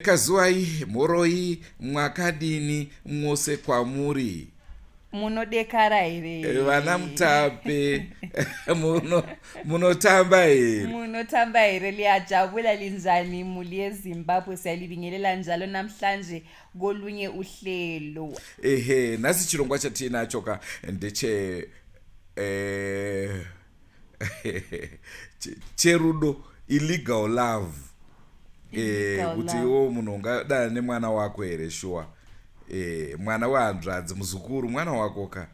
Kazuwai mhoroi mwakadini mwose kwamuri. Munodekara here? Eh, vana Mutape munotamba here? Munotamba here? Liyajabula linjani muli yeZimbabwe siyalibingelela njalo namhlanje kolunye uhlelo. Ehe, nhasi chirongwa chatiinacho ka ndeche eh, cherudo illegal love eh, kuti iwo munhu ungadana nemwana wako here shuwa eh, mwana wehanzvadzi muzukuru mwana wako ka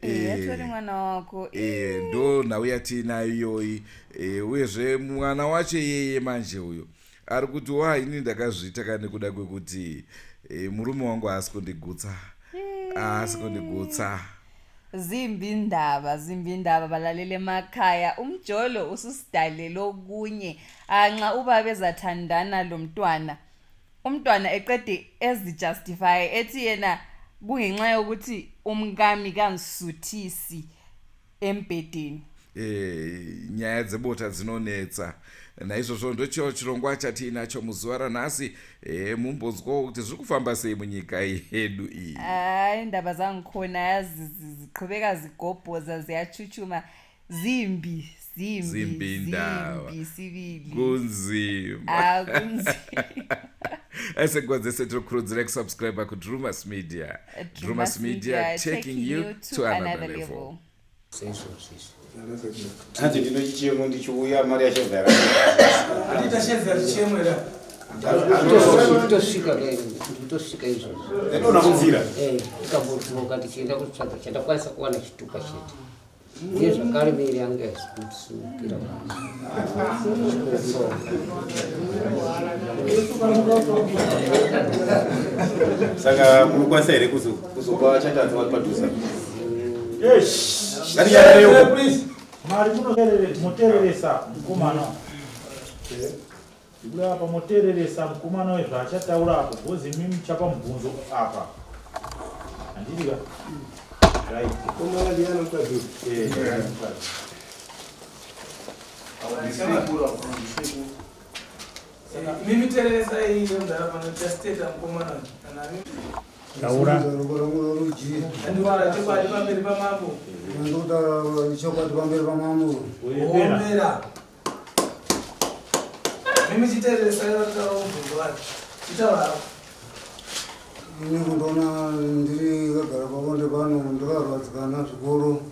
eh, eh mwana wako eh, ndo nhau yatiinayo iyoyi eh, uyezve mwana wacho iyeye manje uyo ari kuti wa ini ndakazviita ka nekuda kwekuti eh, murume wangu haasi kundigutsa haasi kundigutsa Zimbi indaba, zimbi indaba balaleli emakhaya. Umjolo ususidalele okunye. Ah, nxa ubaba ezathandana lomntwana, umntwana eqede ezijustify ethi yena kungenxa yokuthi umkami kangisuthisi embhedeni. Eh, nyaya dzebota dzinonetsa naizvozvo ndochiwo chirongwa chatiinacho muzuva ranhasi e, mumbonzwawo kuti zviri kufamba sei munyika yedu iyi. Hayi, indaba zangikhona yazi ziqhubeka zigobhoza ziyachuchuma zimbi zimbi Zimbi indaba. zimbi sibili. Kunzima. Ah, kunzima. Ese nguva dzese tiri kukurudzira kusubscribe kuDrumas Media. Drumas Media, taking you to another level. Seizvozvi izvi. Hanzi ndinochichemo ndichiuya mari yashevhera. Handitashevhera chichemo here? Ndikutosvika kai, ndikutosvika izvozvo. Ndatoona kunzira. Eh, ndikambodzoka ndichienda kutsvaga chandakwanisa kuwana chitupa chete. Ndiye zvakare miri yangu haisi kusimukira. Saka munokwanisa here kuzopa chatadza vari padhuze? Mari munotereresa mukomana. Ndikuda apa motereresa mukomana uyu zvaachataura apo bhozi imi muchapa mubvunzo apa. Handiti ka? Right. Mukomana ndiye anokadzi. Eh, ndiye anokadzi. Mimi tereresai iyo mdara pano chasteta mukomana kana mimi Taura. Ruoko rwangu rworudyi. Ndikutaura chokwadi pamberi pamambo. Ndikutaura chokwadi pamberi pamambo. Ombera. Mimi chiteereresai vataura mubvunzo wacho. Chitaura. Ini kundoona ndiri kagara pabonde pano ndakarwadzikana zvikuru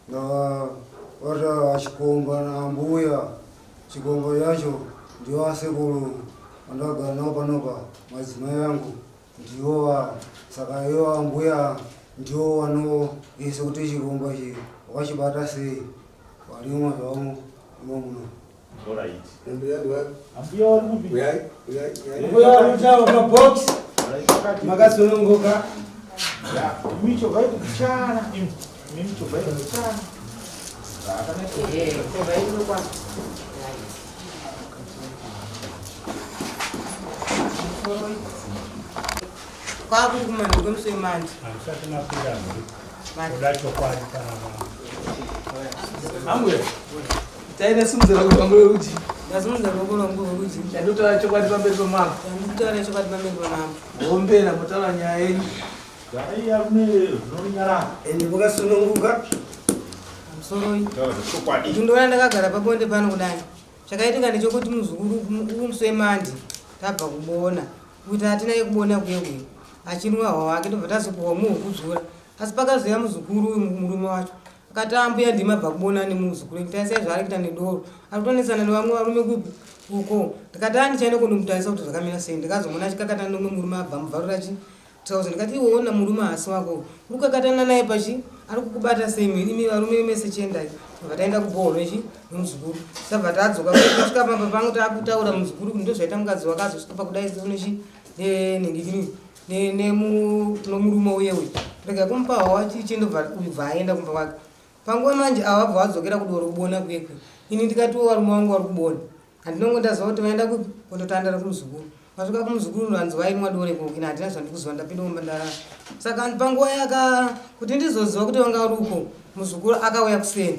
ndakabata chikomba naambuya chikomba chacho ndiwo asekuru andakagara navo panopa madzimai angu ndiwo ava saka iwo ambuya ndiwo wanoisa kuti chikomba ichi wakachibata sei varimo zvavo imo muno. Alright. Ambuya ndiwa. Ambuya wari kupi? Uyai, uyai, uyai. Mbuya vari kutaura pabox. Makasununguka. Ya, imi chovai kuchana. Imi, imi chovai kuchana. Zvakanaka. Eh, chovai kunokwa. Kwakuri kumanhu kwemusi wemandi. Hamusati mapinda mhuri. Kuda chokwadi pana mama. Ambuya. Taida simudza ruoko rwangu rwerudyi. Ndasimudza ruoko rwangu rwerudyi. Ndatotaura chokwadi pamberi pamambo. Ndatotaura chokwadi pamberi pamambo. Hombera motaura nyaya yenyu. Zvaiya kune zvinonyarara. Ende vakasununguka. Pamusoroi. Taura chokwadi. Ndindoona ndakagara pabonde pano kudai. Chakaitika ndechekuti muzukuru uri musi wemandi tabva kubona kuti hatina yekubona kuye kuye achinwa hwa wake ndobva tazopuwa muhu kudzura asi pakazouya muzukuru uyu murume wacho akati ambuya ndima bva kubona nemuzukuru tarisai zvaari kuita nedoro ari kutonesana nevamwe varume kupi uko ndikati andichaenda kundomutarisa kuti zvakamira sei ndikazomuona achikakatana nomwe murume abva mubvarura chi trouser ndikati iwe ona murume haasi wako uri kukakatana naye pachi ari kukubata sei imi varume mese chiendai tabva taenda kubhohoro ichi nomuzukuru tabva tadzoka kusvika pamba pangu takutaura muzukuru kuti ndozvaita mukadzi wake azosvika pakudai sonechi nenhingikini nomurume uye uyu rega kumupa hawa chichi ndobva ubva aenda kumba kwake panguva manje ava vabva vadzokera kudoro kubona kuye kuye ini ndikatiwo varume vangu vari kubona handinongo ndaziva kuti vaenda kupi kundotandara kumuzukuru vasvika kumuzukuru hanzi vainwa doro ikoko ini handina zvandikuziva ndapinda mumba ndarara saka panguva yaka kuti ndizoziva kuti vanga vari uko muzukuru akauya kuseni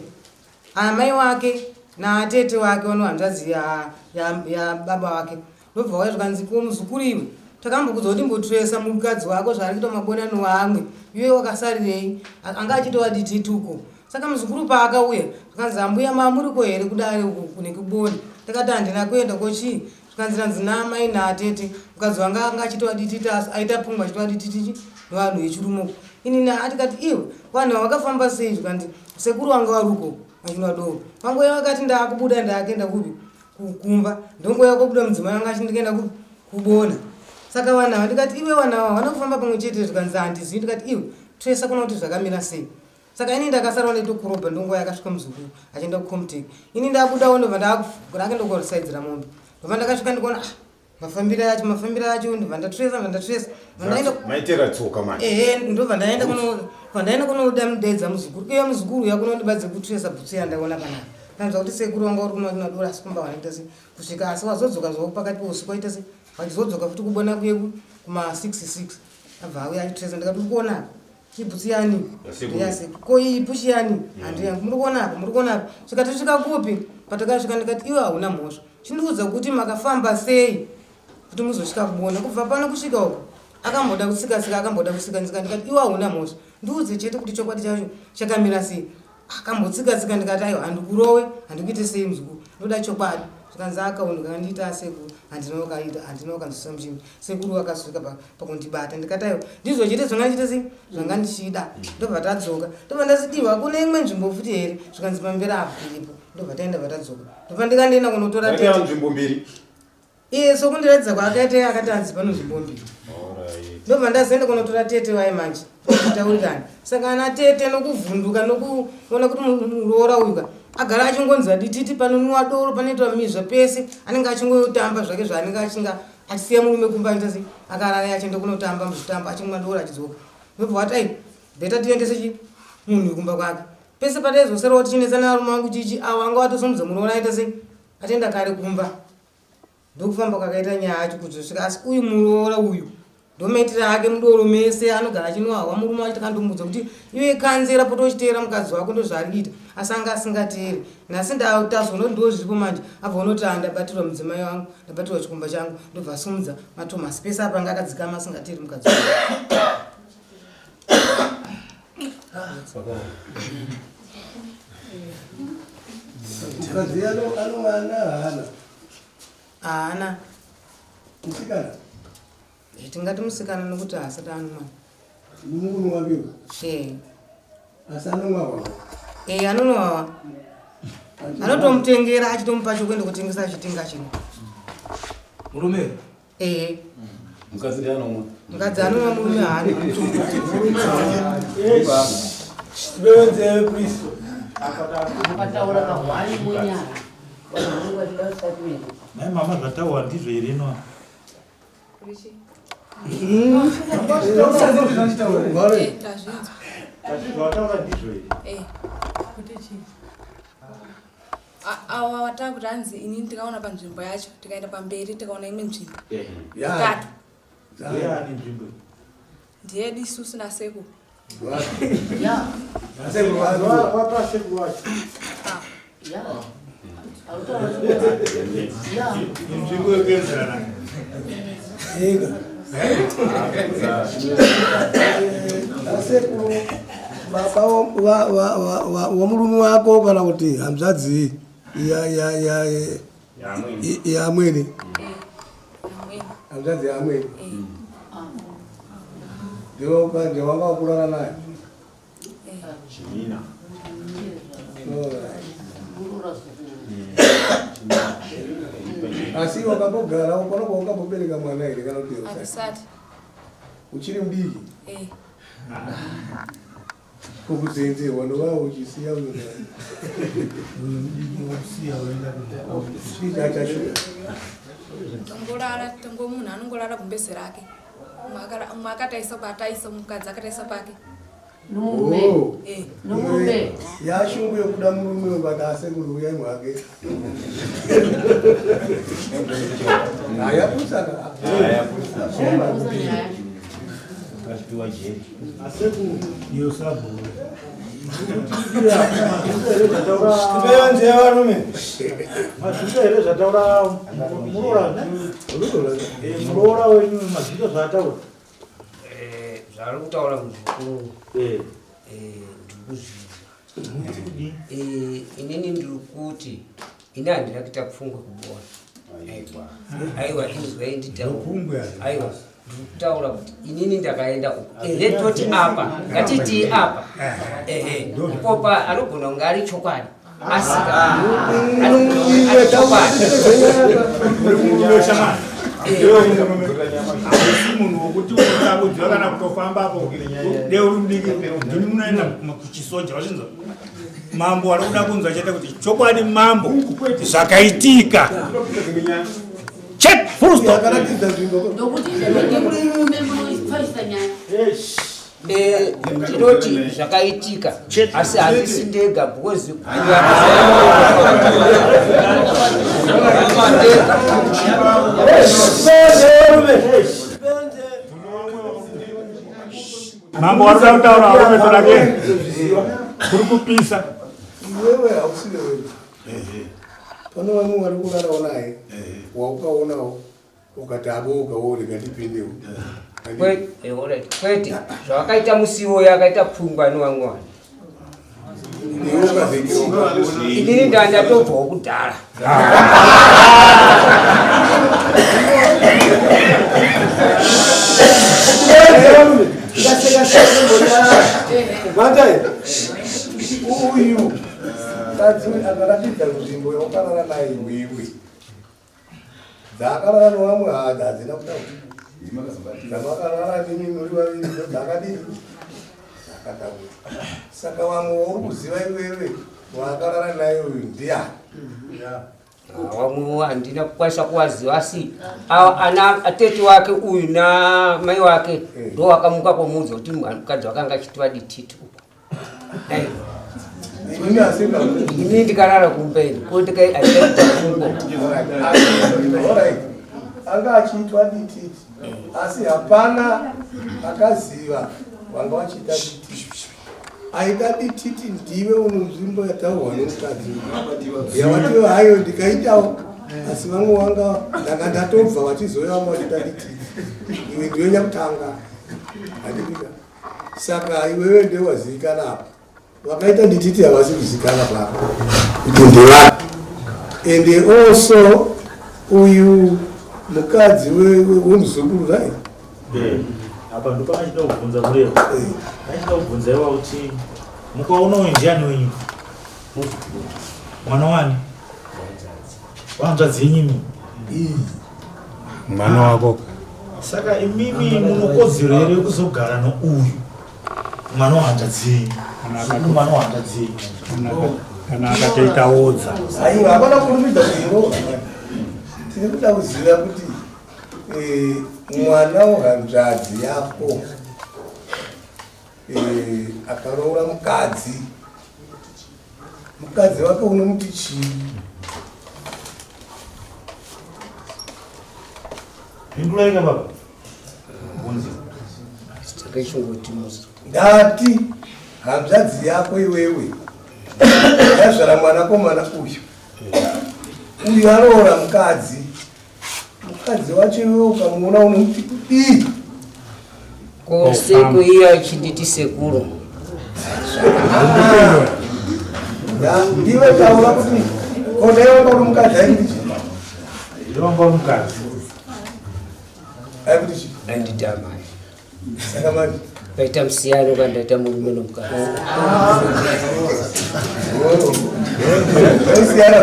amai wake naatete wake vano hanzvadzi yababa ya, ya wake. Ndobva wauya zvikanzi ko muzukuru iwe takambokudza kuti mbotiresa mukadzi wako zvaari kuita mabonano wamwe iwe wakasarirei anga achitova ditituko. Saka muzukuru paakauya zvikanzi ambuya mamuriko here kudare uku nekubona. Takati handina kuenda kochii zvikanzi ranzi naamai naatete mukadzi wanga anga achitova dititi asi aita pfungwa achitova dititi nevanhu vechirume uko. Inini atikati iwe vanhu vakafamba sei zvikanzi sekuru wanga varuko vachinwa doro. Panguva vakati ndakubuda ndakuenda kupi kumba ndonguva yakubuda mudzimai wanga achindikaenda kupi kubona. Saka vanhu ava ndikati iwe vanhu ava havana kufamba pamwe chete zvikanzi handizivi ndikati iwe tracer kuona kuti zvakamira sei. Saka ini ndakasarawo ndaitokorobha ndonguva yakasvika muzukuru achienda kucomtech. Ini ndabudawo ndobva ndakuenda kunosaidzira mombe. Ndobva ndakasvika ndikaona ah mafambiro acho mafambiro acho ndobva ndatracer ndobva ndatracer. Ndaenda maitera tsoka manje. Ehe ndobva ndaenda kuno pandaenda kunoda mudeedza muzukuru. Iye muzukuru uya kunondibatsira kutracer bhutsu yandaona panapa. Ndanzwa kuti sekuru wanga uri kunwa doro asi kumba wanoita sei kusvika asi wazodzoka zvavo pakati peusiku waita sei vachizodzoka futi kubona kuye kuma 66 abva auya achitracer ndikati uri kuona apa ibhutsu yani yasekuru ko iyi pushi yani handi yangu muri kuona apa muri kuona apa svika tisvika kupi patakasvika ndikati iwe hauna mhosva chindiudza kuti makafamba sei kuti muzosvika kubona kubva pano kusvika uko akamboda kutsika-tsika akamboda kutsika-tsika ndikati iwe hauna mhosva ndiudze chete kuti chokwadi chacho chakamira sei akambotsika-tsika ndikati aiwa handikurowe handikuite sei muzukuru ndoda chokwadi zvikanzi akaunhu kandiita asekuru handina wakaita handina wakanzwisa muchini sekuru vakasvika pakundibata ndikati aiwa ndizvo chete zvanga ndichiita sei zvanga ndichida ndobva tadzoka ndobva ndazidiwa kune imwe nzvimbo futi here zvikanzi pamberi apo iripo ndobva taenda vatadzoka ndobva ndikandienda kunotora tete nzvimbo mbiri iye sokundiratidza kwaakaita akati anzi pano nzvimbo mbiri ndobva ndazoenda kunotora tete vaye manje taurirana saka ana tete nokuvhunduka nokuona kuti muroora uyu ka agara achingonzi adititi panonwiwa doro panoitwa mizva pese anenge achingotamba zvake zvaanenge achinga achisiya murume kumba achiita sei akarara achienda kunotamba muzvitambo achimwa doro achidzoka ndobva wati ai bheta tiendese chi munhu kumba kwake pese pataizosarawo tichinetsana varume vangu chichi avo anga vatosomudza muroora aita sei atenda kare kumba ndokufamba kwakaita nyaya yacho kuzosvika asi uyu muroora uyu ndomaitira ake mudoro mese anogara achinwahwa murume wacho takandomudza kuti iwe kanzera pota uchiteera mukadzi wako ndozvaari kuita asi anga asingateeri nhasi ndatazoona kuti ndozviripo manje abva unoti ah ndabatirwa mudzimai wangu ndabatirwa chikomba changu ndobva asumudza matomasi pese apa anga akadzikama asingateeri mukadzi wake Mukadzi anowana haana? Haana. Musikana? Tingati musikana nokuti haasati ano mwana. Murume wake? Eh. Asi anomwa Eh, anonwa. Anotomutengera achitomupa chokuenda kutengesa achitenga chinhu. Murume? Eh. Mukadzi ndiye anomwa. Mukadzi anomwa murume haana. Tipewe please. Akataura kahwani munyara. Nai mama zvataurwa ndizvo here ino? Zvataura ndizvo here? Awa watakuti hanzi inini ndikaona panzvimbo yacho tikaenda pamberi tikaona imwe nzvimbo tatu. Ndeyani nzvimbo? Ndiyedu isusu nasekuru. Wapasekuru wacho. Nzvimbo yekuenzerana. Asekuru baba wamurume wako kana kuti hanzvadzi yaamwene hanzvadzi yaamwene ndewanga wakurara naye. Chimina. Asi wakambogara pano pawakambobereka mwana here kana kuti Handisati. Uchiri mudiki? Eh. Kukuzenzerwa ndova uchisiya Tongorara tongo munhu anongorara gumbeze rake. Umwe akataisa paataisa mukadzi akataisa pake. Oh. Eh. Yashungu yekuda murume wekati asekuru uyai mwake. Hayapusaka. Akapiwa jeri. Iyo sabhuku. Tipeiwa nzeve varume. Mazvita here zvataura muroora ne? Muroora wenyu mazvita zvaataura. Zvaari kutaura muzukuru ndiri kuzvinzwa. Inini ndiri kuti ini handina kuita pfungwe kubona. Aiwa, inzwai nditaure. Aiwa, ndiri kutaura kuti inini ndakaenda uko. Ehe, toti apa, ngatitii apa. Ehe, ipopa anogona kunge ari chokwadi, asi anogona kunge ari chokwadi. Hausi munhu wokuti unotakudziwa kana kutofambapo deuri mudiki, ndini munoenda kuchisoja wachinzwa mambo ari kuda kunzwa chete kuti chokwadi mambo zvakaitika. Check, full stop. Ndokuti murume munoipfarisa nyaya. Ndinoti zvakaitika, asi handisi ndega because Mambo vari kuda kutaura, varume, torake kuri kupisa. Iwewe hausiwe wega, pane vamwe vari kurarawo naye waukaonawo ukati abo ukawo ndipindewo. Alright, kwete zvavakaita musiwo yakaita pfungwa nevamwe vanhu. Iwe ukazenge Inini ndandatobvawo kudhara. Matai, uyu mukadzi akaratidza nzvimbo yaukarara naye iwewe, dzaakarara nevamwe hadzina kutaura. Dzamakarara nemi muri vaviri ndo dzakadini dzakataura. Saka vamwe wauri kuziva iwewe waakarara naye uyu ndiani? Vamwewo handina kukwanisa kuvaziva, asi ana atete wake uyu namai wake ndo wakamuka kwomuudza kuti mukadzi wake anga achitiwa dititi uko. Inini asi Inini ndikarara kumberi ko andikaita pfungwa. Alright. Anga achiitwa dititi, asi hapana akaziva wanga wachiita dititi. Aita dititi ndiwe uno nzvimbo yataurwa nemukadzi yawatiwa hayo ndikaitawo, asi vamwe wanga ndanga ndatobva vachizouya vamwe vachiita dititi, iwe ndiwe nyakutanga, handidika? Saka iwewe ndiwe wazivikana apa, vakaita dititi havasi kuzikana papa kuti ndevani. And also uyu mukadzi wemuzukuru, right? Apa ndopanga chida kubvunza mureva, achida kubvunza iwa kuti mukaona uyu ndiani wenyu, mwana wani, wahanzvadzi yenyu imi? Mwana wako. Saka imimi munokodzero here yekuzogara nouyu mwana wahanzvadzi yenyu, mwana wahanzvadzi yenyu? Kana akatoita odza. Aiwa, hapana kurumidza kuiroora. Tiri kuda kuziva kuti mwana wehanzvadzi yako akaroora mukadzi, mukadzi wake unomuti chii? Pinduraika baba, bvunzi. Takachingoti muzi. Ndati hanzvadzi yako iwewe yazvara mwanakomana uyu, uyu aroora mukadzi, mukadzi wacho iwewe ukamuona unomuti kudii? Ko seku iye achinditi sekuru. Ndiwe taura kuti kodai wanga uri mukadzi aikuti chii? Ndewanga uri mukadzi. Aikuti chii? Anditi amai. Saka manje paita musiyano kana ndaita murume nomukadzi. Zvaisiyana,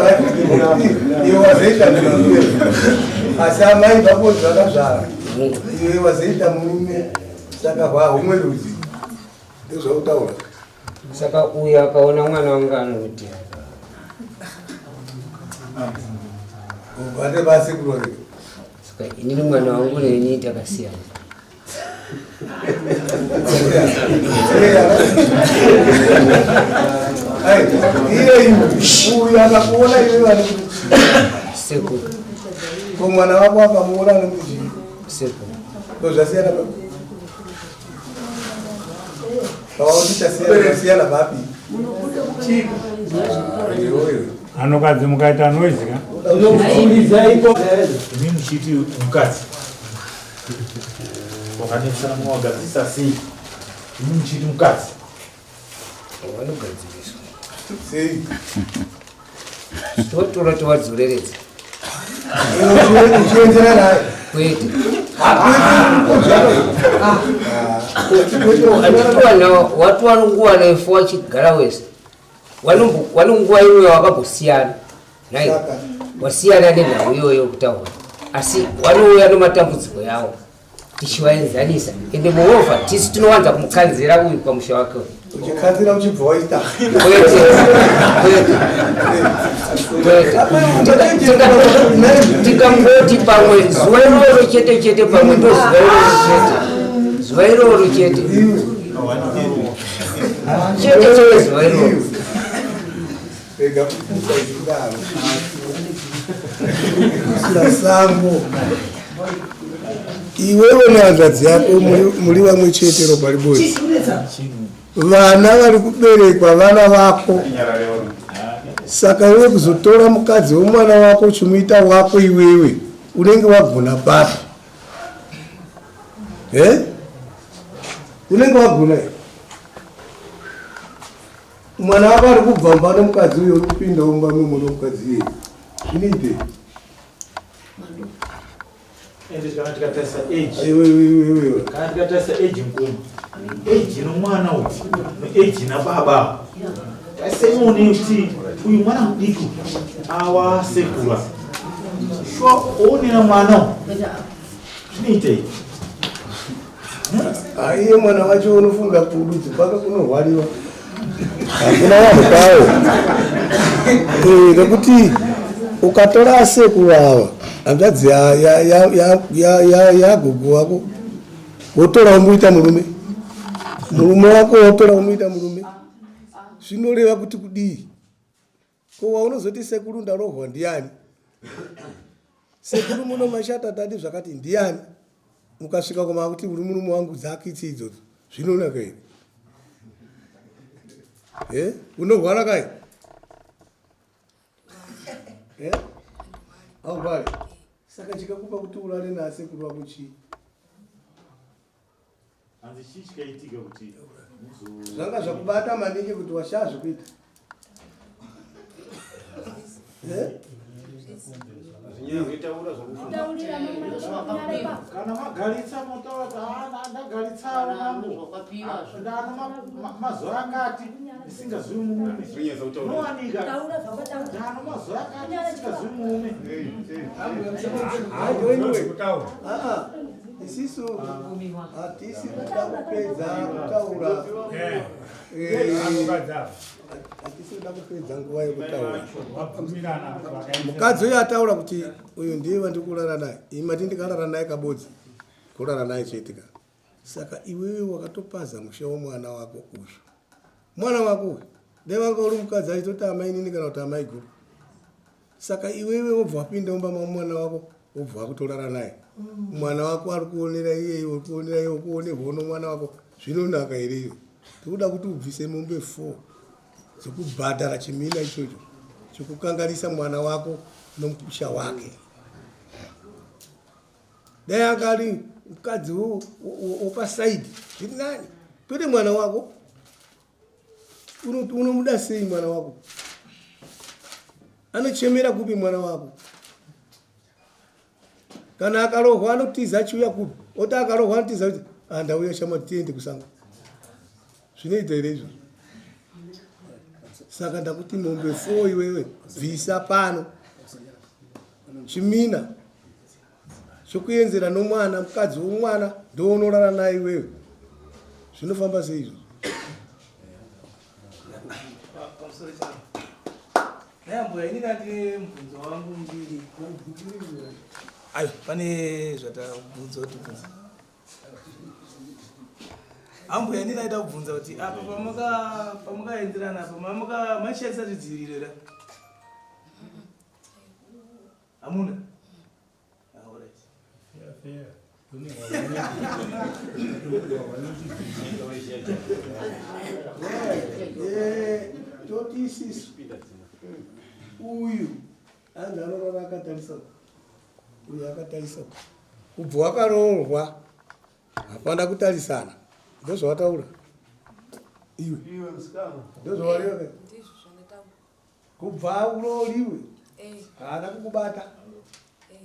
iwe wazoita murume, asi amai vako vakazvara, iwe wazoita murume, saka hwahumwe rudzi, ndozvautaura. Saka uyu akaona mwana wangu anoti Vane vasekuroreka. Saka inini mwana wangu neni takasiyana. Iye uyu akakuona iwe vanokuti Sekuru. Ko mwana wako akamuona anokuti chii? Sekuru. Ndo zvasiyana pa Siyana vapi? Anokadzi mukaita noise ka? Imi muchiti mukadzi wakanetsana mawagadzirisa sei? Imi muchiti mukadzi vanogadziriswa sei? Totora towadzoreredza. Uchienzera naye? Kwete. Watu wanonguva refu wachigara wese, wanonguva imwe wakambosiyana nai, wasiyana nenhau iyoyo kutaura, asi wanouya nematambudziko yawo tichivaenzanisa, ende moreover tisu tinowanza kumukanzira uyu pamusha wake uyu. Uchikanzira uchibva waita? Kwete, kwete, kwete. Tikangoti pamwe zuva iroro chete chete, pamwe ndo zuva iroro chete, zuva iroro chete chete chete, zuva iroro. Rega kupusa izvidaro. Kusina sango. Iwewe nehanzvadzi yako muri vamwe chete ropa ribodzi. Vana vari kuberekwa vana vako. Saka iwe kuzotora mukadzi wemwana wako uchimuita wako iwewe, unenge wagona papi? Eh? Unenge wagona here? Mwana wako ari kubva mumba nemukadzi uyo, uri kupinda mumba mumwe nomukadzi iyeye. Zvinoitei? Ende kana tikatarisa age, Iwe, iwe, iwe, iwe. kana tikatarisa age mukoma, age nomwana uyu neage nababa, tarisaione kuti uyu mwana mudiki awa sekura shuwa oonera mwana uyu zvinoitei? Iye mwana wacho unofunga kurudzi kwake kunorwariwa, hakuna vanhu kwawo. Nekuti ukatora asekuru ava, hanzvadzi yagogo wako, wotora womuita murume, murume wako wotora womuita murume, zvinoreva kuti kudii? Ko waunozoti sekuru ndarohwa ndiani? Sekuru muno mashata tadi zvakati ndiani? Mukasvika koma kuti uri murume wangu, dzakitsi idzodzo zvinonaka here? Eh? Unorwara kai? Eh? Haurwari? Saka chikakupa kuti urare nasekuru wako chii? Hanzi chii chikaitika kuti Zvanga zvakubata maningi kuti washaya zvekuita? Eh? Kana magaritsa motaura kuti "Ah, ndagaritsawo mambo, ndano mazuva akati ndisingazivi murume." Nowanika ndano mazuva akati ndisingazivi murume. Ah, isisu hatisi kuda kupedza kutaura. Hatisi kuda kupedza nguva yekutaura. Mukadzi uyu ataura kuti uyu ndiye wandiri kurara naye, imati ndikarara naye kabodzi, kurara naye chete ka. Saka iwewe wakatopaza musha womwana wako uyu. Mwana wako uyu dai wanga uri mukadzi achitoti amainini kana kuti amai guru. Saka iwewe wobva wapinda mumba mamwana wako, wobva wakutorara naye. Mwana wako ari kuonera iye, iwe uri kuonera iye, uri kuonerwa nomwana wako, zvinonaka here iyo? Tikuda kuti ubvise mombe 4 dzokubhadhara chimina ichocho chokukanganisa mwana wako nomukusha wake. Dai anga ari mukadzi wopasaidi zviri nani, kwete mwana wako. Unomuda sei mwana wako? Anochemera kupi mwana wako? Kana akarohwa anotiza achiuya kupi? Oti akarohwa anotiza kuti, "Ah, ndauya shama, tiende kusango." Zvinoita here izvozvo? Saka ndakuti mombe 4 iwewe bvisa pano, chimina chokuenzera nomwana, mukadzi womwana ndounorara naye iwewe. Zvinofamba sei izvozvo? Pamusoro chavo nayambuya, inini andine mubvunzo wangu mbiri. Ayo pane zvatabvunza kuti bvunza ambuya. Inini aida kubvunza kuti apa pamukaenderana apa mamuka maishandisa zvidziviriro here? Hamuna? Ah, alright. Eh, toti isisu uyu anzi anorara akatarisa uyu akatarisa kubva wakaroorwa hapana kutarisana ndozvawataura iwe ndozvawareva Ndizvo zvandataura. kubva urooriwe Eh. haana kukubata Eh.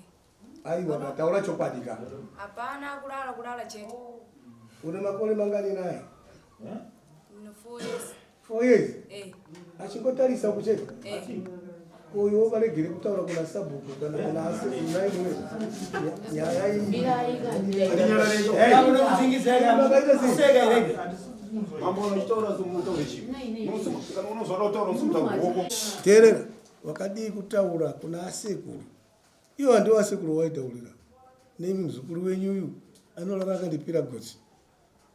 aiwa kataura chokwadi ka Hapana kulala kulala chete. une makore mangani naye Ndine 4 years. 4 years Eh. achingotarisa kuchete Eh. uyu wovaregere kutaura kuna sabhuku kana kuna asenaimwe nyaya iyi teerera wakadii kutaura kuna asekuru iwo handiwo asekuru waitaurira nemi muzukuru wenyu uyu anorara akandipira gotsi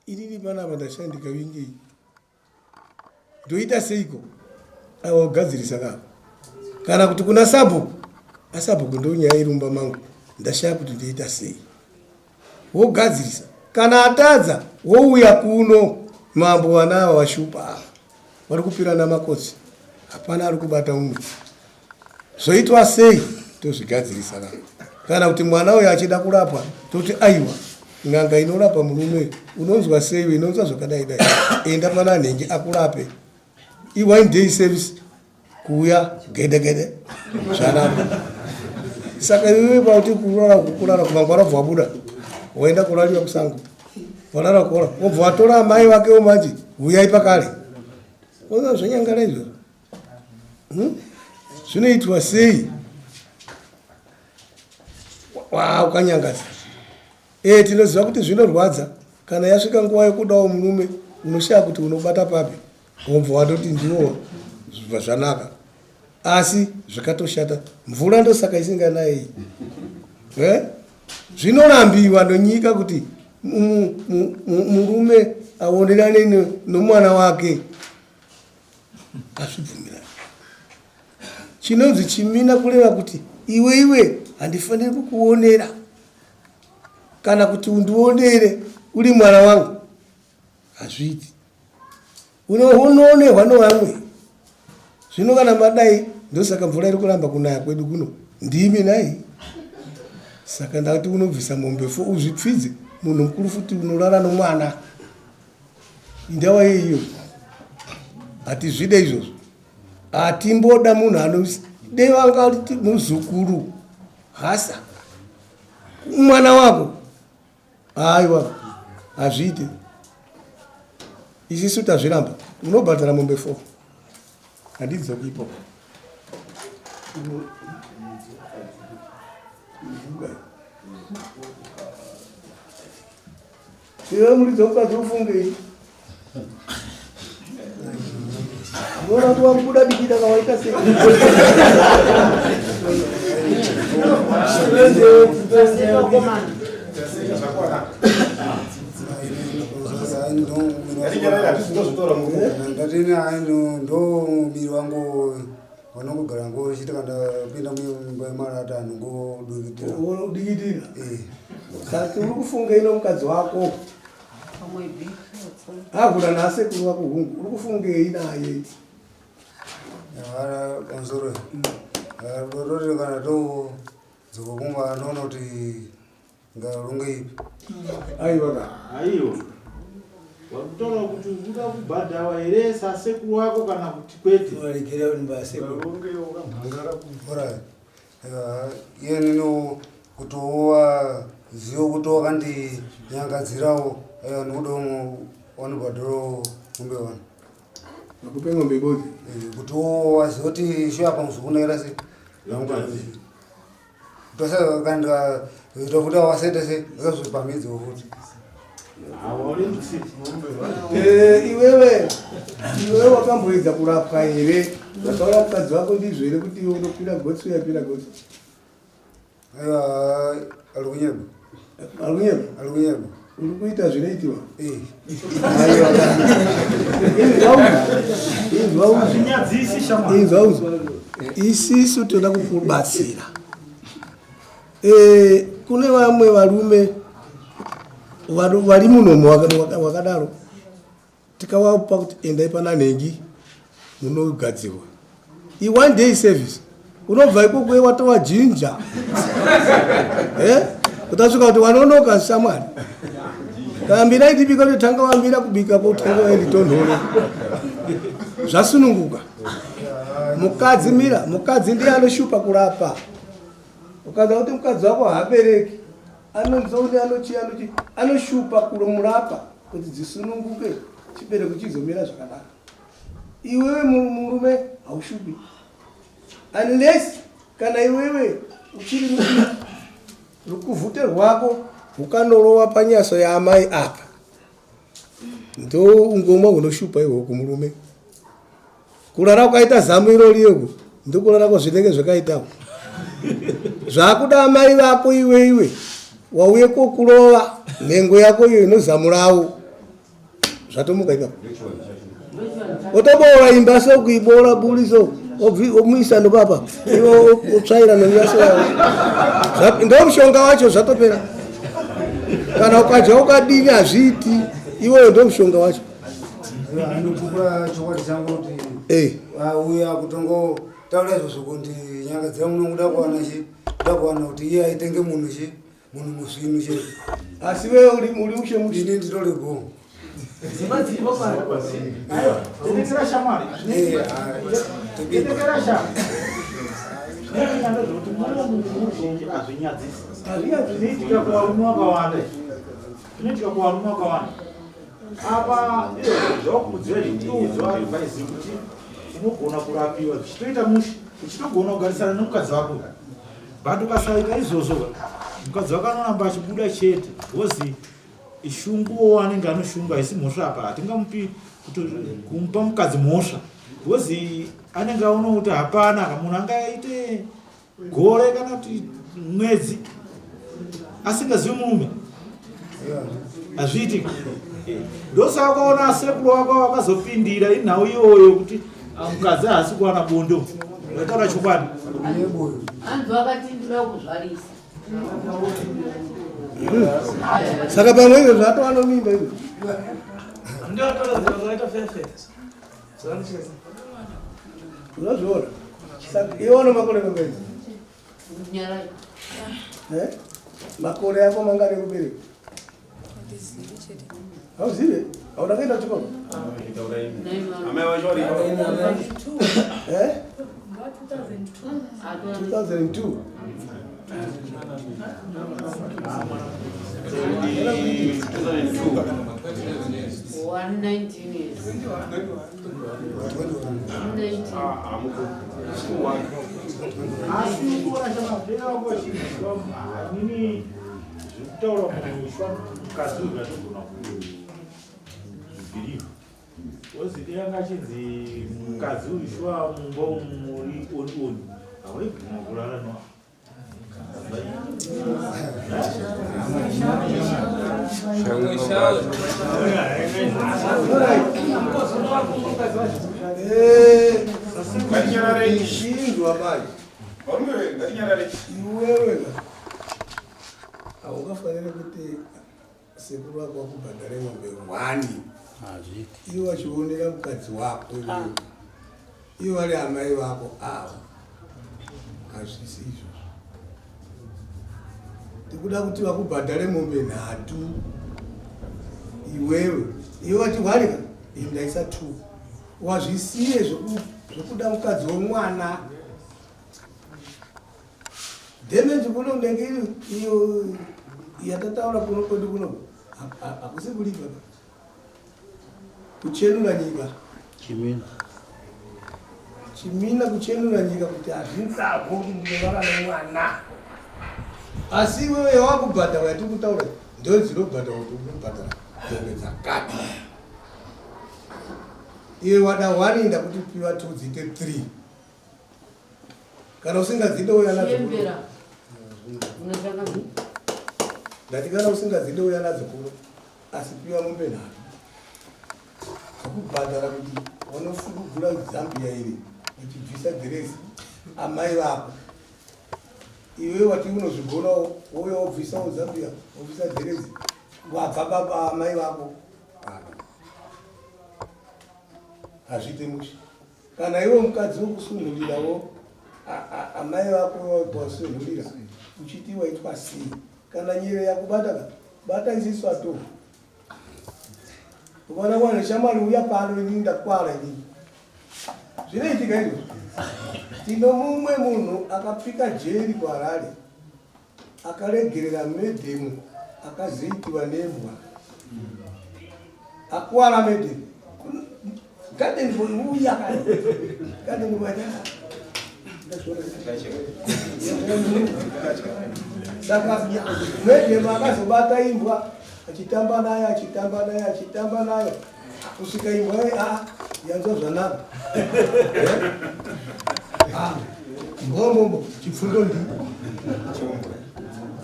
inini panapa ndashandika vingei ndoita seiko aiwa kugadzirisa kako kana kuti kuna sabhuku asabhuku ndonyaya irumba mangu ndashaya kuti ndoita sei wogadzirisa kana atadza wouya kuno mambo vana ava vashupa ava vari kupirana makotsi hapana ari kubata umwe zvoitwa sei tozvigadzirisa ka kana kuti mwana uyo achida kurapwa toti aiwa n'anga inorapa murume unonzwa sei inonzwa zvakadai dai enda pana nhengi akurape i-one day service kuuya gedegede zvanaka saka iwewe pauti kurara kurara kumangwana wobva wabuda waenda kurarira kusango warara kora wobva watora amai vake womaji huyai pakare ona zvanyangara izvozvo Hmm? Zvinoitwa sei? Wa ukanyangadza. Eh tinoziva kuti zvinorwadza kana yasvika nguva yekudawo murume unoshaya kuti unobata papi wobva watoti ndiwo zvibva zvanaka asi zvakatoshata mvura ndosaka isinganayi eh? Zvinorambiwa nonyika kuti murume aonerane nomwana wake hazvibvumirani chinonzi chimina kureva kuti iwe iwe handifaniri kukuonera kana kuti undionere uri mwana wangu hazviiti unoonerwa novamwe zvino kana madai ndosaka mvura iri kuramba kunaya kwedu kuno ndimi nai saka ndati unobvisa mombe fo uzvipfidze munhu mukuru futi unorara nomwana Indawa yei iyoyo? Hatizvide izvozvo. Hatimboda munhu anode vanga muzukuru hasa mwana wako. Aiwa, hazviite. Isisu tazviramba. Unobhadhara mombe 4. Handidzoki ipapo. Iwe muridzi wemukadzi ufungei? Unoona kuti wakubuda dikita kawaita sei? Ndatini hai ndo miri wangu wanongogara ngochiti kana ndapinda muimba yemarata anongodikitira. Unodikitira? Saka uri kufunga ino mukadzi wako ahura nasekuru wako hungu uri kufungei naye? Pamusoro tototi kana todzoka kumba anoona kuti ngarunge ipi. Aiwa ka. Aiwa. Wakutaura kuti ukuda kubhadhawa here sasekuru wako kana kuti kwete? Waregera kuti mbasekuru. Alright. Iye nino kutowa ziyo kuti wakandinyangadzirawo nekuda wanobhadharawo mombe wani. Vakupe ng'ombe ibodzi. Kuti waziva kuti shuya pamuzukunaira sei. Tosakandika tokuti wasaita sei akazvipamhidziwo futi. Iwewe iwewe wakamboedza kurapwa here? Zvataura mukadzi wako ndizvo here kuti iwe unokwira gotsi uyapira gotsi? Aiwa ari kunyeba. Ari kunyeba? Ari kunyeba. Uri kuita zvinoitiwa? Eh. Aiwa. Inzwa uzwe. Hazvinyadzisi shamwari. Inzwa uzwe. Isisu toda kukubatsira. Eh, kune vamwe varume Vari munomu wakadaro tikavapa kuti endai pana nhengi munogadzirwa. I one day service, unobva ikoko watova jinja. Utasvika kuti wanonoka shamwari, kambira itibika, kutotanga wambira kubika kotanga waenditonhore zvasununguka. Mukadzi mira, mukadzi ndiye anoshupa kurapa. Ukaza kuti mukadzi wako haabereki, anonzoni anochi anochi anoshupa kuromurapa kuti dzisununguke, chibereko chizomira zvakanaka. Iwewe murume haushupi unless kana iwewe uchiri mudiki, rukuvhute rwako hukanorova panyaso yaamai apa, ndo ungoma hunoshupa ihwo kumurume. Kurara ukaita zamu iroriyo, ndokurara kwazvinenge zvakaitawo zvakuda amai vako. Iwe wauye kokurova nhengo yako iyo inozamurawo, zvatomuka ipapo, otoboora imba so, kuiboora buri so, omuisa nopapa, iwe otsvaira nonyaso yavo. Ndo mushonga wacho, zvatopera. Kana ukadya ukadini, hazviiti. Iweyo ndo mushonga wacho. Anopupura chokwadi changu kuti auya kutongotaura izvozvo kuti nyanga dzangu nokuda kuwana chi, kuda kuwana kuti iye aitenge munhu chi, munhu musvinu chete. Asi wewe uri mushe mushe. Ini nditori go. Tenekera shamwari, tenekera shamwari. Zvinoitika ndezvekuti muno muzhinji hazvinyadzisi. Zvinoitika kuvarume vakawanda, zvinoitika kuvarume vakawanda. Apa zvakukudzira zvitoudzwa advice yekuti unogona kurapiwa zvichitoita mushe, uchitogona kugarisana nemukadzi wako. But ukasaita izvozvo, mukadzi wako anoramba achibuda chete, because shunguwo anenge anoshunga haisi mhosva. Apa hatingamupi kumupa mukadzi mhosva, because anenge aona kuti hapana munhu angaite gore kana kuti mwedzi asingazivi murume, hazviitiki. Ndosaka ukaona sekuru wako wakazopindira inhau iyoyo kuti mukadzi haasi kuwana bondo, vaitaura chokwadi. Anzi wakati ndinoda kuzvarisa. Saka pamwe izvo zvatova nomimba izvo. Ndio fefe. Zvanocheza. Unozviona. Saka iwe makore mangani? Nyarai. Eh? Makore ako mangani ekubereka? Handizivi chete. Hauzive? Hauna kuenda kuchikoro? Amai vacho vari Eh? 2002. 119 years. 19. Asi kuona chamabvera wangu vachinzwa nini zvekutaura munhu mukadzi uyu atogona kuzvibhirivha, wozidi yanga achinzi mukadzi uyu shuwa mumba umu muri oni oni, hawaiguma kurara no. Ishinzwa manje. Iwewe haungafaniri kuti sekuru vako vakubhadhare mombe one, iwe vachionera mukadzi wako iwewe, ivo vari amai vako avo. Hazvisi izvozvo. Tikuda kuti vakubhadhare mombe nhatu iwewe, iwe vachihwarika ini ndaisa two. Wazvisiye zvekuda mukadzi womwana. Damage kuno ndenge iyo yatataura kuno kwedu kuno, hakusi kulipa, kuchenura nyika. Chimina. Chimina kuchenura nyika kuti hazvinzarwo kuti ndinorara nemwana. Asi iwewe yawakubhadhara yatiri kutaura ndo dzinobhadhara kuti unobhadhara mombe dzakati. Iwe wada one, ndakuti piwa two, dziite three. Kana usingadzide uya nadzo kuno. Chembera. Unotanga Ndati kana usingadzide uya nadzo kuno, asi piwa mombe nhatu dzokubhadhara kuti wanofudugura zambia iri uchibvisa dhiresi amai vako. Iwe wati unozvigonawo, wouya wobvisawo zambia, wobvisa dhiresi. Wabva baba amai vako hazviite mushe. Kana iwe mukadzi wokusunhurirawo amai vako wasunhurira uchiti waitwa sei? Kana nyere yakubata ka bata isisu ato. Ukaona kwana shamwari uya pano inini ndakwara inini. Zvinoitika izvo. Tino mumwe munhu akapika jeri kuHarare akaregerera medhemu akazoitiwa nembwa akuwara medhemu garden boy uya garden boy saka medhemu akazobata imbwa achitamba nayo achitamba nayo achitamba nayo kusvika imbwa a yanzwa zvanaka ah, mbombo chipfundo ndi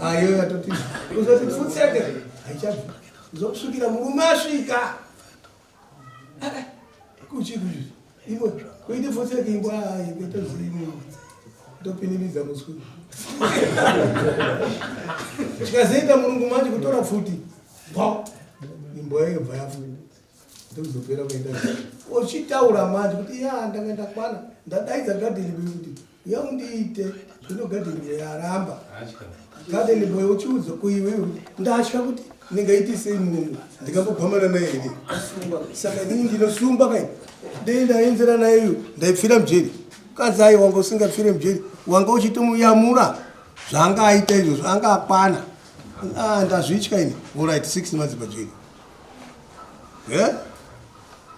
ayo ah, yatoti uzoti pfutseke haichabvi uzokusvikira murume asvika kuchi kuchi ivo kuite pfutseke imbwa itozivi topinimidza muswe chikazoita murungu manje kutora pfuti imbwa iyo bva yafa ndokuzopera kuenda uchitaura manje kuti ya ndanga ndakwana ndadaidza gadheni boy kuti uya undiite zvino gadheni boy aramba gadheni boy uchiudza kuiwewe ndatya kuti ndingaite sei munhu ndingambogwamana naye here saka inini ndinosungwa kai dei ndaenzera naye uyu ndaipfira mujeri kanzi ayi wanga usingapfire mujeri wanga uchitomuyamura zvaanga aita izvozvo anga akwana ah, ndazvitya ini orit 6 months pajeri eh?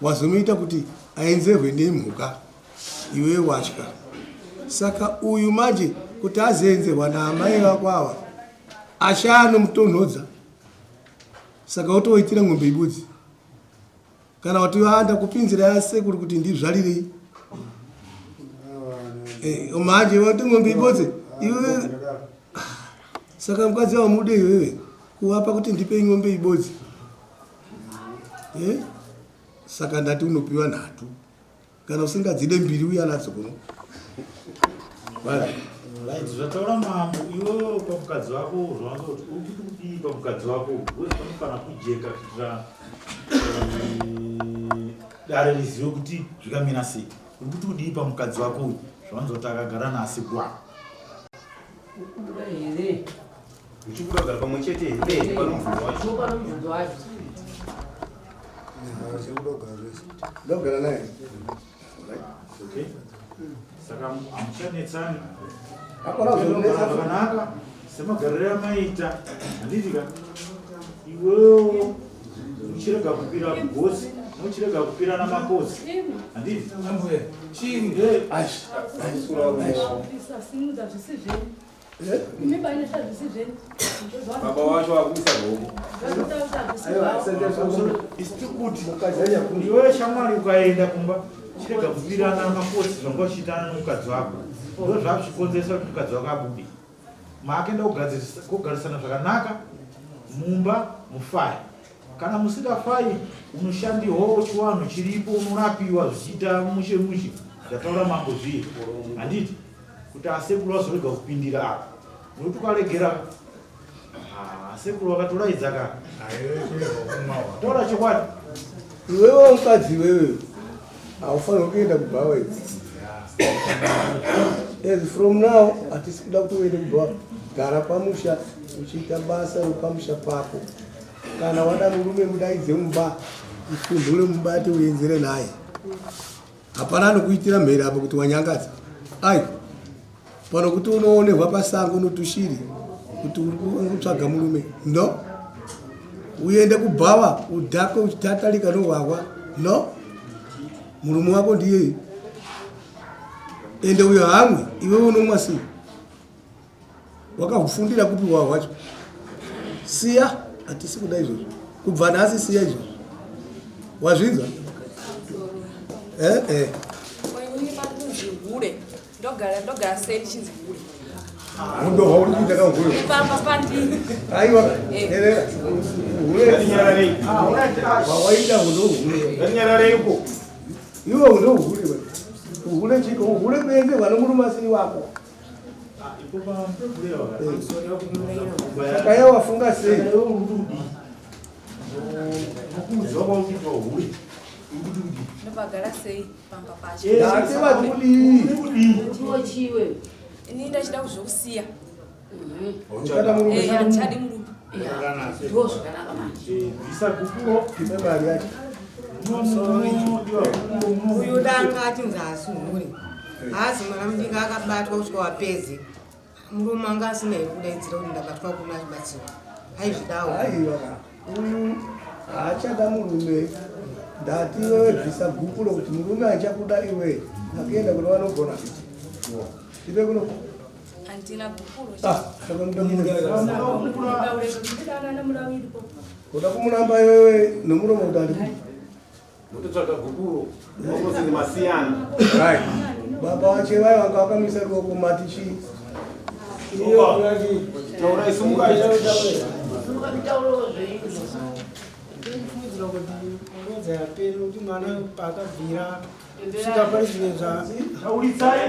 Wazomuita kuti aenzerwe nemhuka iwe watya. Saka uyu manje kuti azoenzerwa naamai vako ava ashaya anomutonhodza saka wotoitira ng'ombe ibudzi kana kuti anda kupinzira yasekuru kuti ndizvarirei eh, manje wati ng'ombe ibodzi iwe saka mukadzi wamude iwewe kuvapa kuti ndipei ng'ombe ibodzi eh? Saka ndati unopiwa nhatu kana usingadzide mbiri uya nadzo kuno. Right, zvataura mambo iwewe pamukadzi wako zvawanza kuti uri kuti kudii pamukadzi wako because panofana kujeka kuitira eh, dare rizive kuti zvikamira sei uri kuti kudii pamukadzi wako uyu zvawanza kuti akagara nasi gwa Ukubuda here? Muchikuda kugara pamwe chete here pano mubvunzo wacho? Ndipo pano mubvunzo wacho. Ndogara naye. Okay. Saka hamuchanetsani. Hakuna kuzonetsa. Zvakanaka semagariro amaita handiti ka iwewo uchirega kupira gosi muchirega kupirana makosi handiti ambuya chii Simudza zvisi zvenyu. Imi bainesa zvisi zvenyu. Baba wacho akuisa ruoko. Iwewe shamwari ukaenda kumba chirega kupirana makosi zvanga uchiitana nemukadzi wako ndo zvakuchikonzeresa kuti mukadzi wako abude maakenda kugarisana zvakanaka mumba mufaya Kana musingafai unoshandirwawo chiwanhu chiripo unorapiwa zvichiita mushe mushe zvataura mambo zviye handiti kuti asekuru vazorega kupindira apa nokuti ukaregera ah, asekuru vakatoraidza ka taura chokwadi iwewe mukadzi iwewe haufanirwi kuenda kubhawa idzi as from now hatisi kuda kuti uende kubhawa gara pamusha uchiita basa repamusha pako Kana wada murume mudaidze mumba usunhure mubate uenzere naye. Hapana anokuitira mhere apo kuti wanyangadza. Ai. Pano kuti unoonehwa pasango notushiri kuti uri kutsvaga murume. No. Uende kubhawa udhakwe uchitatalika nohwahwa. No. Murume wako ndiye. Ende uyo hamwe iwe unomwa sei? Wakahufundira kupi hwa hwacho? Siya, hatisi kuda izvozvo. Kubva nhasi siya izvozvo. Wazvinzwa? Eh eh. Inini pandinzi hure ndogara ndogara sei ndichinzi hure? Mundo wauri kuita ka hure. Pamba pandini. Aiwa. Erera. Hure. Wawaita hundo hure. Ngatinyararei uko. Iwe hundo hure. Hure chiko hure kuenze vanomurume asiri wako. Saka iwe wafunga sei? Kukuudzwa kwakuitwa hure. Uri kuti Ndopagara sei pamba pacho? Ndati vati kudii? Chiwe. Ini ndachida kuzvokusiya. Uchada murume. Eh, handichadi murume. Ndizvo zvakanaka manje. Bvisa gupuro. Tipe mari yacho. Uyu danga achinzi haasi hure, haazi mwana mudiki akabatwa kusvika wapedze. Murume anga asina here kudaidzira kuti ndabatwa kuno achibatsirwa? Aizvidawo. Aiwa ka. Uyu haachada murume. Ndati iwewe bvisa gupuro kuti murume achakuda iwe. Akaenda kune vanogona. Tipe kuno. Handina gupuro. Ah, saka kuda kumuramba iwewe nomuromo kuti andi Mutotsvaga gupuro. Mokozini masiyana. Right. Baba vache vayo vanga vakamisa ruoko mati chii? Taurai, simukai. Ndinofungidzira kuti ngozi yapera kuti mwana paakabvira kusvika pari zvino zva Tauritsai.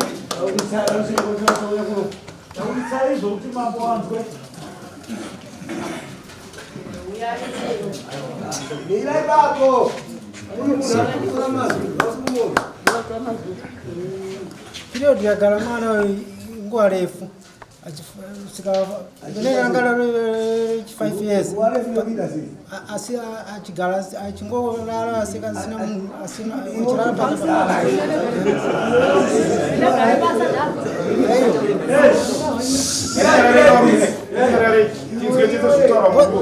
Tauritsai zvokuti mambo anzwe. Mirai bako. Uyu munhu arikutora mazwi, hausi kumuona. Period yagara mwana uyu nguva refu kusvika angara 5 years. Nguva refu yokuita sei? Asi achigara achingorara asika asina munhu asina achirara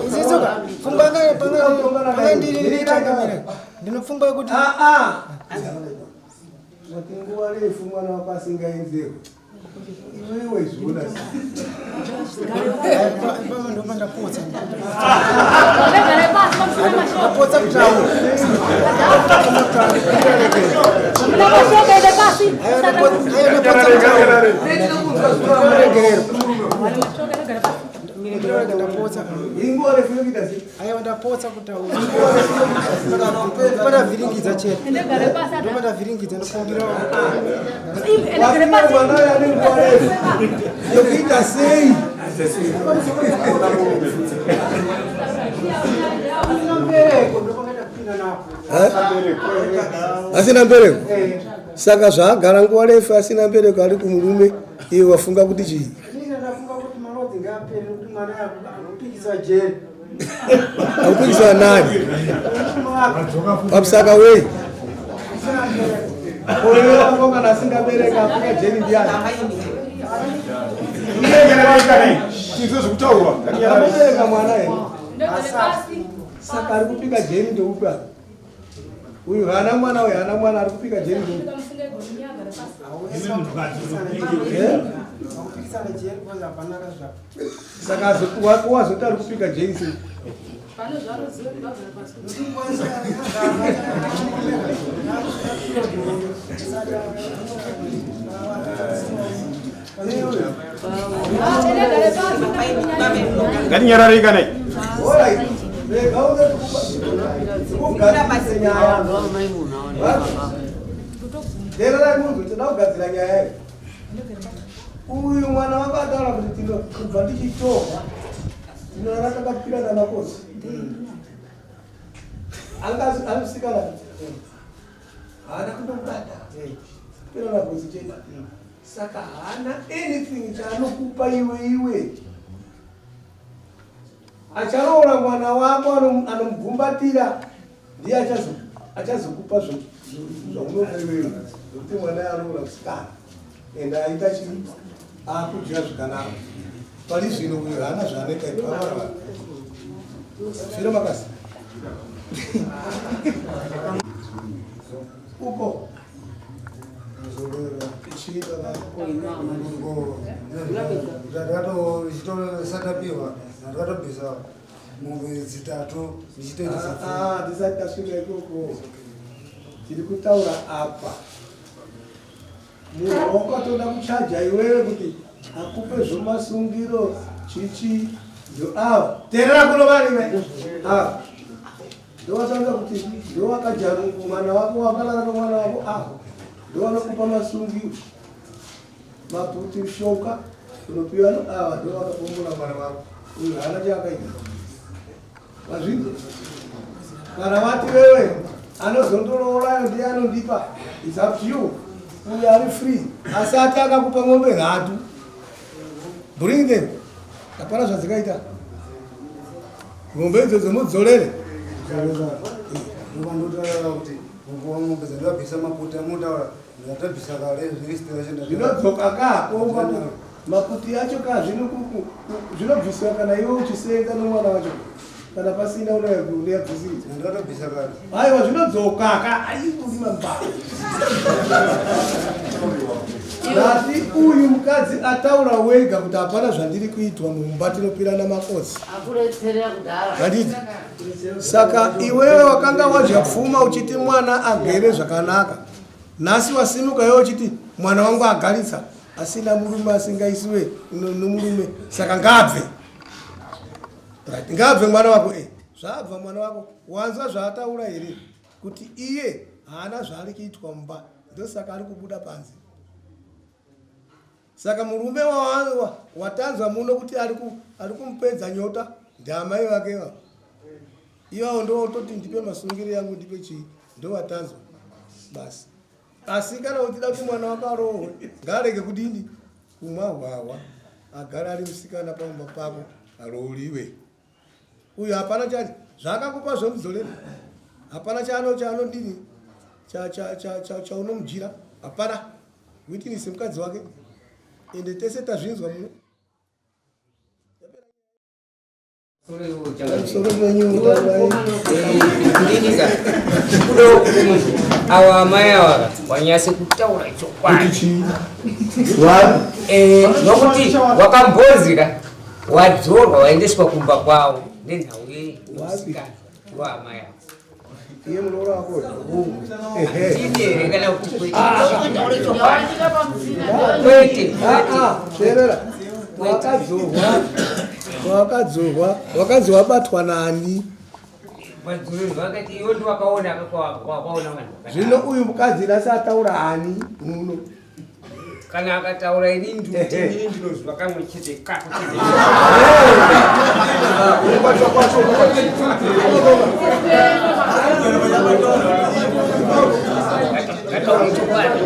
Isitsoka pfungwa yanga panga ndiri changamire ndinopfungwa yekuti Wati nguva refu mwana wako asingaenzeko. Iwewe zviona sei? Pama ndapotsa ndapotsa kutaura. Inguva refu yokuita sei? Aiwa, ndapotsa kutaura. Ndopandavhiringidza chete, ndopandavhiringidza ndokumbira. Wati mwana uyu ane nguva refu yokuita sei? Asina mbereko. Saka zvaagara nguva refu asina mbereko ari kumurume, iwe wafunga kuti chii? Ndafunga kuti marodzi ngaapere kuti mwana anopikisa jeri. Akupikiswa nani? Pamusaka wei? Uyo wako kana asingabereka apika jeri ndiani? Tinzwe zvekutaurwa. Akabereka mwana here? Saka ari kupika jeri ndeupi apa? Uyu haana mwana, uyu haana mwana, ari kupika jeri ndeupi? Eh? Kupikisana jeri because hapana kazvako. Saka wazoti ari kupika jeri sei? Ngatinyararei kanai. Alright. Rega uze kugadzirisa nyaya. Teererai munhu, toda kugadzira nyaya iyi. Uyu mwana wako ataura kuti tino kubva ndichitorwa tinorara takapirana makosi. Anga amusikana haana kundobata pirana gosi chete. Saka haana anything chaanokupa iwe iwe. Acharoora mwana wako anomugumbatira ndiye achazokupa zvaunoda iwewe, nokuti mwana aroora musikana ende aita chii, akudya zvakanaka. Pari zvino uyo haana zvaanoita ipavara zvino makasi uko Ndakatosatapiwa, ndakatobvisa mombe dzitatu ndichitoita. Ah, tisati tasvika ikoko, tiri kutaura apa munhu wakatoda kuchaja iwewe kuti akupe zvomasungiro chichi ndo ava. Teerera kuno varime ava ndowatanga kuti ndowakaja mwana wako, wakalala nomwana wako, ava ndowanokupa masungiro, maputi shoka unopiwa ava ndowakapombora mwana wako. Uyu haana chaakaita, wazvinzwa? Kana vati wewe anozondoroorayo ndiye anondipa, it's up to you. Uyu ari free asati akakupa ng'ombe nhatu, bring them. Hapana zvadzikaita ng'ombe idzodzo mudzorere. Ndokandotaura kuti mukuwa mombe dzandabvisa maputi amotaura ndakatobvisa kare zvirisiti racho. Zvinodzoka kakomba maputi acho ka zvinobvisiwa kana iwe uchisenza nomwana wacho, kana pasina unayabvisiri. Ndakatobvisa kare. Aiwa, zvinodzoka ka aiurima mbaa. Ndati uyu mukadzi ataura wega kuti hapana zvandiri kuitwa mumba, tinopirana makosi. Akuretsera kudhara. Handiti? Saka iwewe wakanga wadya pfuma uchiti mwana agere zvakanaka, nhasi wasimuka iwe uchiti mwana wangu agaritsa asina murume, asingaisiwe nomurume, saka ngaabve. Right, ngaabve mwana wako. Zvabva mwana wako, wanzwa zvaataura here kuti iye haana zvaari kuitwa mumba, ndosaka ari kubuda panze? Saka murume watanzwa muno kuti ari kumupedza nyota ndiamai vake va ivavo, ndototi ndipe masungiro yangu, ndipe chii, ndovatanzwa basi. Asi kana uchida kuti mwana wako arohwe, ngaarege kudini? Kumwa hwahwa, agare ari musikana pamumba pako, arooriwe. Uyu hapana chacho zvaakakupa zvomudzorera, hapana chaano chaanodini chaunomujira, hapana witness mukadzi wake, ende tese tazvinzwa muno. Pamusoro penyu, taurai. Ndinika kudawo kuti munhu awa amai awa wanyase kutaura chokwadi. Nokuti wakambonzi ka wadzorwa, waendeswa kumba kwavo nenhau yemusikana waamai ava. Iye muroora wako? Ndini here kana kuti kwete? Taure chokwadi. Kwete. Teerera, wakadzorwa, wakadzorwa, wakanzi wabatwa nani? Vadzorerwa vakati iwe ndiwakaona, wakaona vanhu vakadaro. Zvino uyu mukadzi nhasi ataura ani muno? Kana akataura, ini ndikuti inini ndinozwa kamwe chete, kako chete. Ngataure chokwadi.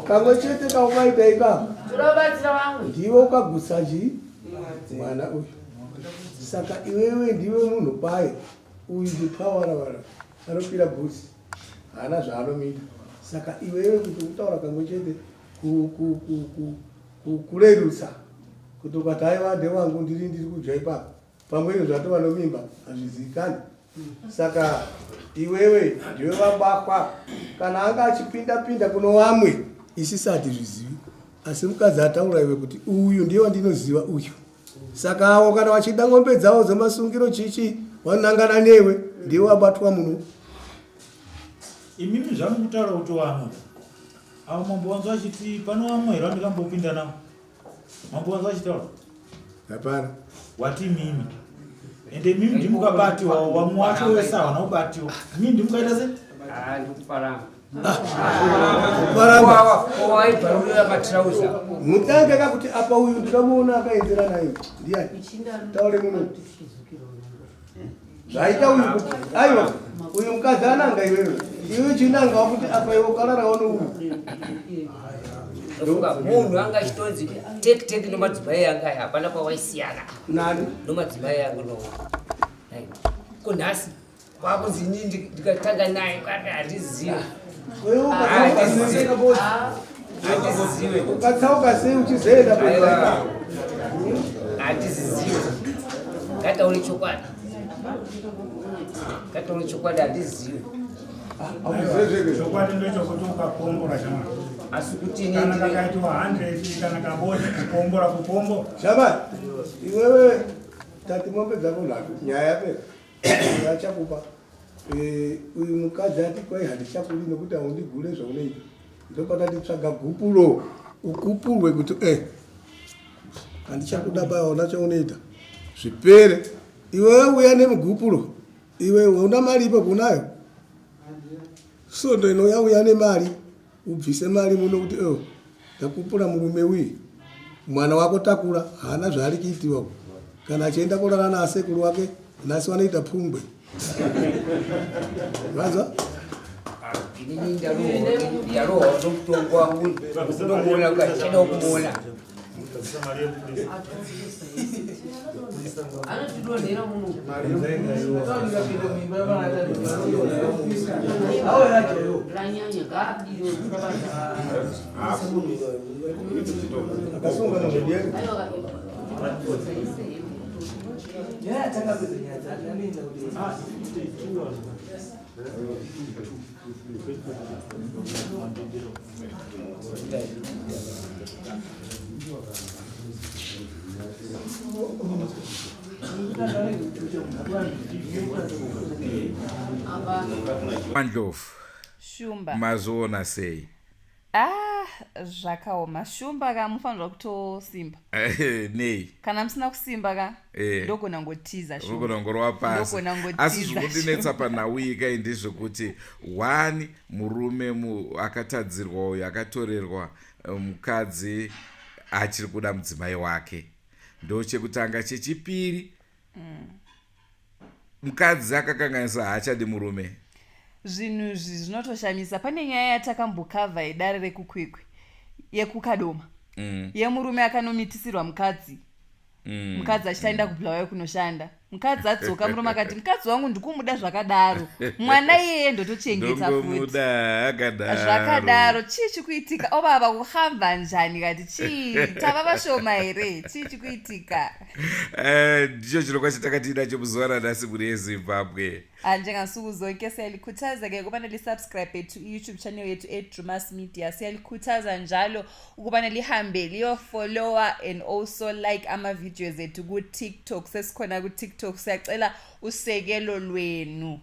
Kamwe chete kaumaita ipapo. Tinobatsira vamwe. Ndiwe ukagutsa chii mwana uyu, saka iwewe ndiwe munhu kwaye. Uyu ndipawarawara, anopira gutsi, haana zvaanomita. Saka iwewe kuti utaura kamwe chete kurerutsa kuti ukati aiwa ndewangu, ndiri kudya ipapo, pamweni zvatova nomimba hazvizivikani. Saka iwewe ndiwe vabakwa. Kana anga achipinda pinda kuno vamwe, isisi hatizvizivi, asi mukadzi ataura iwe kuti uyu ndiye wandinoziva uyu. Saka avo kana vachida ng'ombe dzavo dzemasungiro chichi, vanangana newe, ndiwe wabatwa muno. Imimi zvamukutaura kuti wamwe avo, mambo wanzwa achiti pano vamwe here vandikambopinda navo? Mambo wanzwa achitaura? Hapana. Wati mimi ende mimi ndimukabatiwa, vamwe wacho wese havana kubatiwa, mimi ndimukaita se Ah, ndikuparamba. Paramba. Waibvarurira matirauza. Mutange kakuti apa uyu ndinomuona akaenzera nayo ndiani, taure muno zvaita uyu kuti aiwa uyu mukadzi ananga iwewe, iwe chinangawo kuti apa iwe ukararawo nouyu. Ndofunga munhu anga achitonzi teki teki nomadzimai anga aya, hapana kwawaisiyana. Nani? Nomadzimai angu no. Ko nhasi kwakunzi inini ndikatanga naye kwati handizive. Wewe ukatsauka sei? Handizive. Ukatsauka sei uchizoenda? Aiwa, handizizive. Ngataure chokwadi, ngataure chokwadi, handizive. Chokwadi ndechokuti ukakombora shamwari, asi kuti kana kakaitwa 100 kana kabodzi, kukombora kukombo. Shamwari, iwewe tati mombe dzako nhatu, nyaya yapera, achakupa. Uyu mukadzi ati kwai handichakudi nekuti haundigure zvaunoita. Ndopatati tsvaga gupuro ukupurwe kuti handichakuda baya, ona chaunoita zvipere. Iwewe uya nemugupuro, iwe una mari ipo kunayo, sondo inouya uya nemari, ubvise mari muno kuti ndakupura murume uyu. Mwana wako takura, haana zvaari kuitiwa. Kana achienda kurara naasekuru wake. Nhasi vanoita pungwe. Vanzwa? Inini ndarohwa nomutongo wangu ndokuona kachida kumuona. Anotidonhera muno. Ranyanya ngaabiro. Akasunga nomudye. Mandlovu. Shumba. Mazviona sei? Ah, zvakaoma Shumba ka, mufanirwa kutosimba. Nei? Kana musina kusimba ka, ndogona ngotiza Shumba. Unogona kungorova pasi. Ndogona ngotiza. Asi zviri kundinetsa panhau iyi kai ndezvekuti one murume akatadzirwa uyu, akatorerwa mukadzi, achiri kuda mudzimai wake, ndochekutanga. Chechipiri, mukadzi akakanganisa, haachadi murume. Zvinhu izvi zvinotoshamisa. Pane nyaya yatakambokavha yedare rekuKwekwe, yekuKadoma, yemurume akanomitisirwa mukadzi. Mukadzi achitaenda kuBulawayo kunoshanda, mukadzi adzoka, murume akati, "Mukadzi wangu ndikumuda zvakadaro, mwana iyeye ndotochengeta futi." Ndongomuda akadaro. Zvakadaro. Chii chikuitika? Obaba, kuhamba njani kati? Chii, tava vashoma here? Chii chikuitika? Ndicho chirongwa chatakatiinacho muzuva ranhasi muri yeZimbabwe. Ah, njengansuku zonke siyalikhuthaza-ke ukubana lisubscribe to i-YouTube channel yethu eDrumas Media. Siyalikhuthaza njalo ukubana lihambe liyofollowa and also like ama-videos ethu ku-TikTok. Sesikhona ku-TikTok. Siyacela usekelo lwenu.